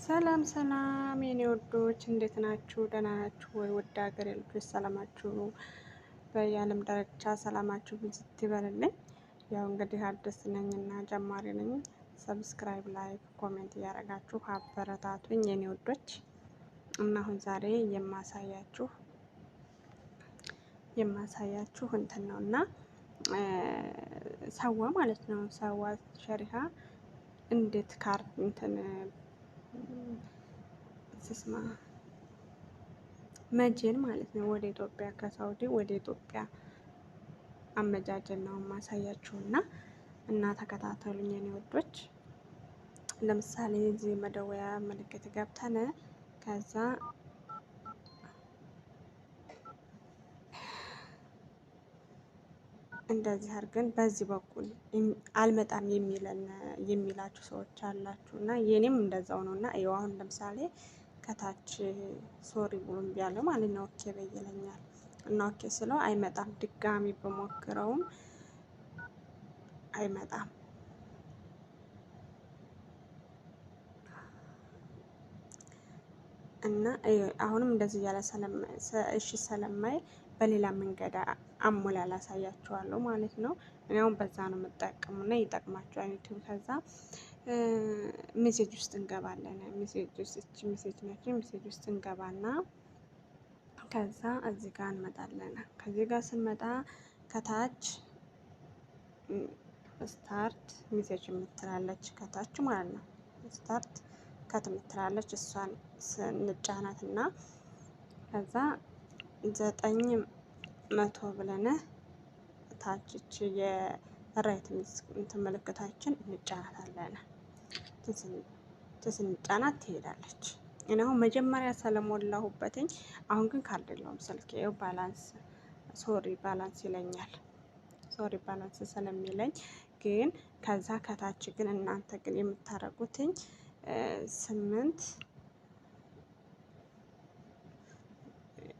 ሰላም ሰላም የኔ ወዶች እንዴት ናችሁ? ደህና ናችሁ ወይ? ወደ ሀገሬ ልጆች ሰላማችሁ በየዓለም ዳርቻ ሰላማችሁ ብዝት ይበልልኝ። ያው እንግዲህ አዲስ ነኝና ጀማሪ ነኝ። Subscribe፣ like፣ comment እያደረጋችሁ አበረታቱኝ የኔ ወዶች። እና አሁን ዛሬ የማሳያችሁ እንትን ነው እና ሰዋ ማለት ነው። ሰዋ شريحة እንዴት ካርድ እንትን ስስማ መጀን ማለት ነው። ወደ ኢትዮጵያ ከሳውዲ ወደ ኢትዮጵያ አመጃጀን ነው ማሳያችሁና እና ተከታተሉኝ የኔ ወዶች። ለምሳሌ እዚህ መደወያ ምልክት ገብተን ከዛ እንደዚህ አድርገን በዚህ በኩል አልመጣም የሚላችሁ ሰዎች አላችሁ እና የኔም እንደዛው ነው። እና ይኸው አሁን ለምሳሌ ከታች sorry ብሎ እምቢ አለ ማለት ነው። Okay በይ ይለኛል እና okay ስለው አይመጣም። ድጋሚ በሞክረውም አይመጣም። እና አሁንም እንደዚህ እያለ እሺ ስለማይ በሌላ መንገድ አሞላል አሳያችኋለሁ ማለት ነው። እኔ አሁን በዛ ነው የምጠቀሙና ይጠቅማችኋል። ዩቲዩብ ከዛ Message ውስጥ እንገባለን። Message ውስጥ እቺ message ነች። Message ውስጥ እንገባና ከዛ እዚህ ጋር እንመጣለን። ከዚህ ጋር ስንመጣ ከታች start message የምትላለች ከታች ማለት ነው። Start chat የምትላለች እሷን ስንጫናት እና ከዛ 900 ብለን ታች እቺ የ right እንትን ምልክታችን እንጫናታለን። ስንጫናት ትሄዳለች። እኔ አሁን መጀመሪያ ስለሞላሁበትኝ አሁን ግን ካርድ የለውም ስልኬ balance sorry balance ይለኛል። Sorry balance ስለሚለኝ ግን ከዛ ከታች ግን እናንተ ግን የምታረጉትኝ 8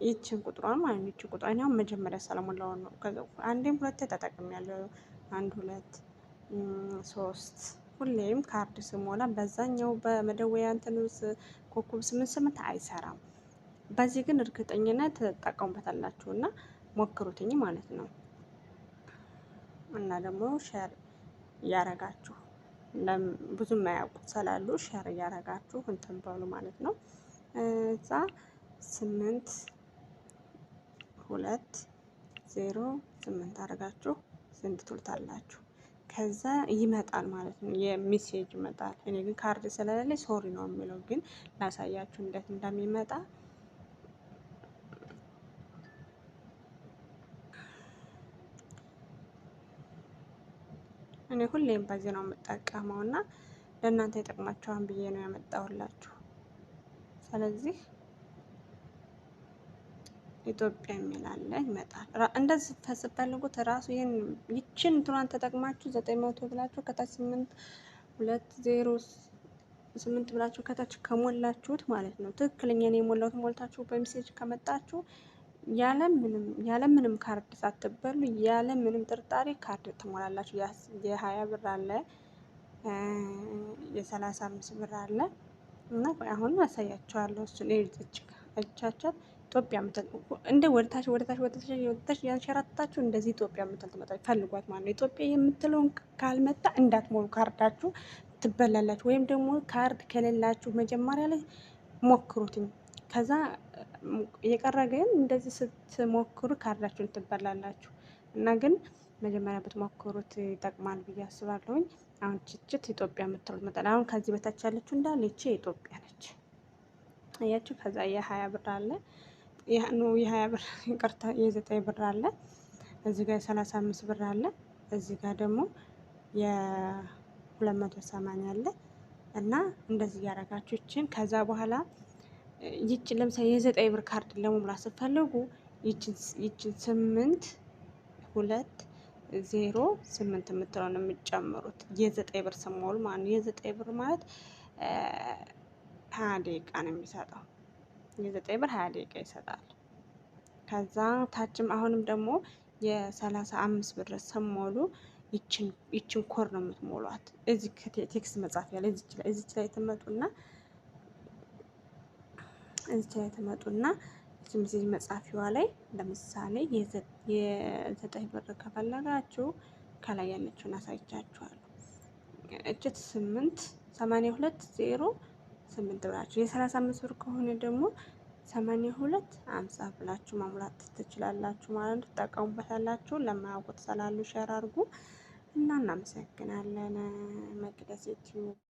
ይችን ቁጥሯን ማለት ነው። ይችን ቁጥሯን አሁን መጀመሪያ ስለሞላው ነው። አንዴም ሁለቴ ተጠቅሜያለሁ። 1 2 3 ሁሌም ካርድ ስሞላ በዛኛው በመደወያ እንትን ኮከብ 8 8 አይሰራም። በዚህ ግን እርግጠኝነት ተጠቀሙበታላችሁ እና ሞክሩትኝ ማለት ነው። እና ደግሞ share እያረጋችሁ ብዙ የማያውቁት ስላሉ share እያረጋችሁ እንትን በሉ ማለት ነው። እዛ 8 2 0 8 አድርጋችሁ ስንት ትሉታላችሁ። ከዛ ይመጣል ማለት ነው። የ message ይመጣል። እኔ ግን ካርድ ስለሌለ sorry ነው የሚለው፣ ግን ላሳያችሁ እንዴት እንደሚመጣ። እኔ ሁሌም በዚህ ነው የምጠቀመው እና ለእናንተ ይጠቅማችኋል ብዬ ነው ያመጣሁላችሁ። ስለዚህ ኢትዮጵያ የሚል አለ ይመጣል። እንደዚህ ስትፈልጉት ራሱ ይሄን ይችን እንትኗን ተጠቅማችሁ 900 ብላችሁ ከታች 8 2 0 8 ብላችሁ ከታች ከሞላችሁት ማለት ነው። ትክክለኛ ነው የሞላሁት ሞልታችሁ በ message ከመጣችሁ ያለ ምንም ካርድ ሳትበሉ ያለ ምንም ጥርጣሬ ካርድ ትሞላላችሁ። የ20 ብር አለ፣ የ35 ብር አለ እና አሁን አሳያችኋለሁ። እሱን እቻቻት ኢትዮጵያ ምትል እንደ ወደታች ወደታች ወደታች ወደታች ያንሸራተታችሁ እንደዚህ ኢትዮጵያ ምትል ትመጣ ፈልጓት ማለት ነው። ኢትዮጵያ የምትለውን ካልመጣ እንዳትሞሉ ካርዳችሁ ትበላላችሁ። ወይም ደግሞ ካርድ ከሌላችሁ መጀመሪያ ላይ ሞክሩትኝ። ከዛ የቀረ ግን እንደዚህ ስትሞክሩ ካርዳችሁን ትበላላችሁ። እና ግን መጀመሪያ ብትሞክሩት ይጠቅማል ብዬ አስባለሁኝ። አሁን ችችት ኢትዮጵያ የምትለው መጣ። አሁን ከዚህ በታች ያለችው እንዳለ ይቺ ኢትዮጵያ ነች። አያችሁ። ከዛ የ20 ብር አለ የ20 ብር ይቅርታ፣ የ9 ብር አለ። እዚህ ጋር የ35 ብር አለ። እዚህ ጋር ደግሞ የ280 አለ። እና እንደዚህ እያደረጋችሁ ይችን ከዛ በኋላ ይችን ለምሳሌ የ9 ብር ካርድ ለመሙላት ስትፈልጉ ይችን 8 2 0 8 የምትለው ነው የምትጨምሩት። የ9 ብር ስሞሉ ማለት ነው። የ9 ብር ማለት 20 ደቂቃ ነው የሚሰጠው። የ9 ብር 20 ደቂቃ ይሰጣል። ከዛ ታችም አሁንም ደግሞ የ35 ብር ስሞሉ ይችን ኮር ነው የምትሞሏት። እዚህ text መጻፊያ ላይ እዚች ላይ ትመጡና እዚች ላይ ትመጡና message መጻፊዋ ላይ ለምሳሌ የ9 ብር ከፈለጋችሁ ከላይ ያለችውን አሳይቻችኋለሁ። እችት 8 82 0 8 ብላችሁ፣ የ35 ብር ከሆነ ደግሞ 82 50 ብላችሁ መሙላት ትችላላችሁ ማለት ነው። ትጠቀሙበታላችሁ። ለማያውቁት ስላሉ share አድርጉ እና እናመሰግናለን። መቅደስ ዩቲዩብ።